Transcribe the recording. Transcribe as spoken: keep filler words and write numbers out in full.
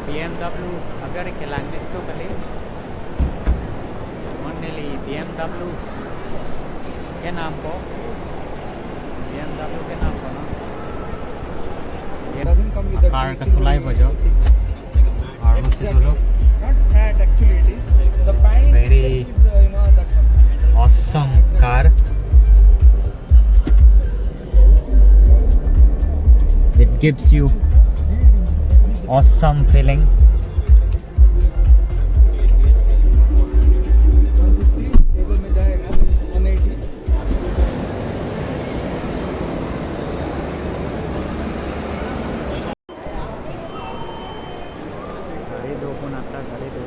B M W agar kelang di so kali. Mon neli B M W kenampo. B M W kenampo, no? Doesn't come with the car ka sulai bojo. Car musi dulu. Not fat, actually it is. The pant very itself is, uh, you know, that one. Awesome car. It gives you awesome feeling. Gari do, pon atta gari do.